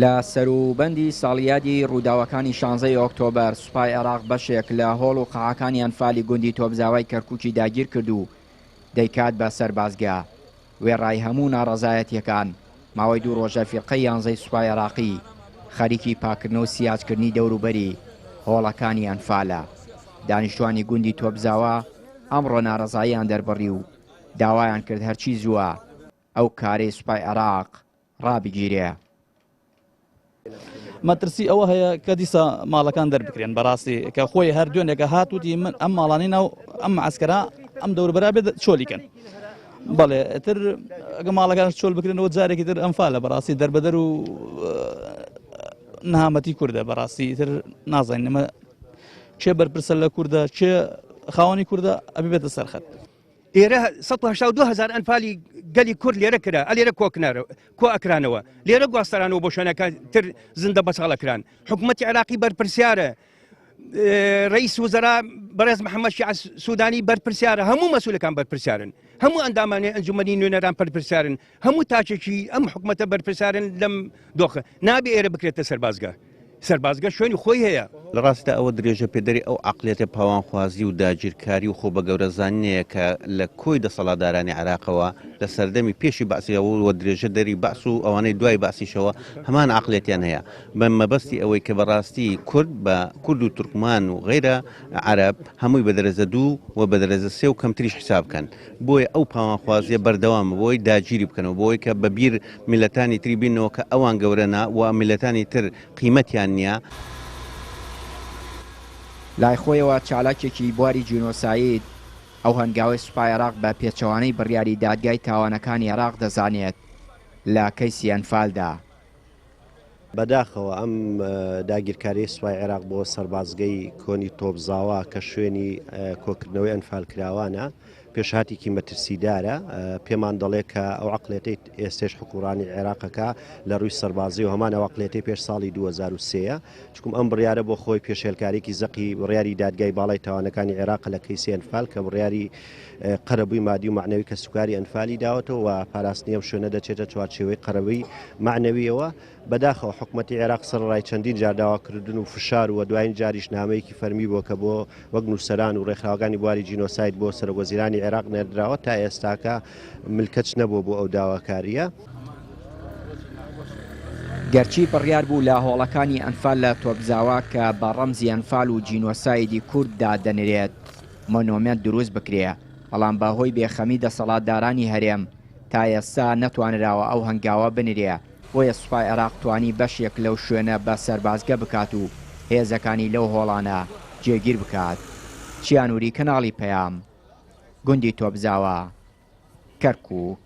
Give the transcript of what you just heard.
لە سەروبەندی ساڵیادی ڕووداوەکانی شانزەی ئۆکتۆبەر، سوپای عێراق بەشێک لە هۆڵ و قاعەکانی ئەنفالی گوندی تۆپزاوای کەرکوکی داگیرکرد و دەیکات بە سەربازگە. وێڕای هەموو ناڕەزایەتییەکان، ماوەی دوو ڕۆژە فیرقەی یانزەی سوپای عێراقی خەریکی پاککردنە و سیاجکردنی دەوروبەری هۆڵەکانی ئەنفالە. دانیشتوانی گوندی تۆپزاوا ئەمڕۆ ناڕەزاییان دەربڕی و داوایان کرد هەرچی زووە ئەو کارەی سوپای عێراق ڕابگیرێ. مەترسی ئەوە هەیە کە دیسا ماڵەکان دەربکرێن بەڕاستی کە خۆی هەر دوێنێکە هات وتی من ئەم ماڵانی ناو ئەم معسکرا ئەم دەوربەرا بێت چۆلیکەن بەڵێ تر ئەگە ماڵەکان چۆل بکرێنەوە جارێکی تر ئەمفالە بەڕاستی دەربەدەر و نەهامەتی کوردە بەڕاستی تر نازانین ئەمە کێ بەرپرسە لە کوردە کێ خاوەنی کوردە ئەبێ بێتە سەرخەت. ئێرە 182 هزار ئەنفالی گەلی کورد لێرە کرا ئەلێرە کۆکنارەوە کۆ ئەکرانەوە لێرە گواسترانەوە بۆ شوێنەکە تر زیندە بەچاڵەکران حکوومەتی عێراقی بەرپرسیارە ڕئیس وزرا بەڕێز محەممەد شیعە سوودانی بەرپرسیارە هەموو مەسولەکان بەرپرسیارن هەموو ئەندامانی ئەنجومەنی نوێنەران پەرپرسیارن هەموو تاکێکی ئەم حکومەتە بەرپرسیارن لەم دۆخە نابێ ئێرە بکرێتە سەربازگە سەربازگە شوێنی خۆی هەیە. لە ڕاستیدا ئەوە درێژە پێدەری ئەو عەقڵیەتە پاوانخوازی و داگیرکاری و خۆ بەگەورە زانینەیە کە لە کۆی دەسەڵاتدارانی عێراقەوە لە سەردەمی پێشی بەعسیەوە و درێژە دەری بەعس و ئەوانەی دوای بەعسیشەوە هەمان عەقڵیەتیان هەیە بە مەبەستی ئەوەی کە بەڕاستی کورد بە کورد و تورکمان و غەیرە عەرەب هەمووی بە دەرەجە دوو و بە دەرەجە سێ و کەمتریش حیساب بکەن بۆیە ئەو پاوانخوازیە بەردەوامە بۆی داگیری بکەنەوە بۆی کە بە بیر میللەتانی تری بینەوە کە ئەوان گەورەنە و میللەتانی تر قیمەتیان نیە. لای خۆیەوە چالاکێکی بواری جینۆساید ئەو هەنگاوەی سوپای عێراق بە پێچەوانەی بڕیاری دادگای تاوانەکانی عێراق دەزانێت لە کەیسی ئەنفالدا. بەداخەوە ئەم داگیرکاریەی سوپای عێراق بۆ سەربازگەی کۆنی تۆپزاوا کە شوێنی کۆکردنەوەی ئەنفالکراوانە پێشهاتێکی مەترسیدارە پێمان دەڵێ کە ئەو عقلێتەی ئێستێش حکوڕانی عێراقەکە لە ڕووی سەربازی و هەمان ئەو عقلێتەی پێش ساڵی 2023 چکم ئەم بڕیارە بۆ خۆی پێشێلکارێکی زەقی بڕیاری دادگای باڵای تاوانەکانی عێراق لە کەیسی ئەنفال کە بڕیاری قەرەبووی مادی و مەعنەوی کەسوکاری ئەنفالی داوەتەوە و پاراستنی ئەم شوێنە دەچێتە چوارچێوەی قەرەبووی مەعنەویەوە. بەداخەوە حکومەتی عێراق سەرەڕای چەندین جار داواکردن و فشار و دوایین جاریش نامەیەکی فەرمی بووە کە بۆ وەک نووسەران و ڕێکخراوەکانی بواری جینۆساید بۆ سەرۆکوەزیرانی عێراق نێردراوە تا ئێستاکە ملکەچ نەبووە بۆ ئەو داواکارییە. گەرچی بڕیار بوو لە هۆڵەکانی ئەنفال لە تۆپزاوا کە بە ڕەمزی ئەنفال و جینۆسایدی کورد دادەنرێت، مۆنۆمێنت دروست بکرێ، بەڵام بە هۆی بێ خەمی دەسەڵاتدارانی هەرێم تا ئێستا نەتوانراوە ئەو هەنگاوە بنرێ، بۆیە سوپای عێراق توانی بەشێک لەو شوێنە بە سەربازگە بکات و هێزەکانی لەو هۆڵانە جێگیر بکات. چیا نوری کەناڵی پەیام، گوندی تۆپزاوا، کەرکوک.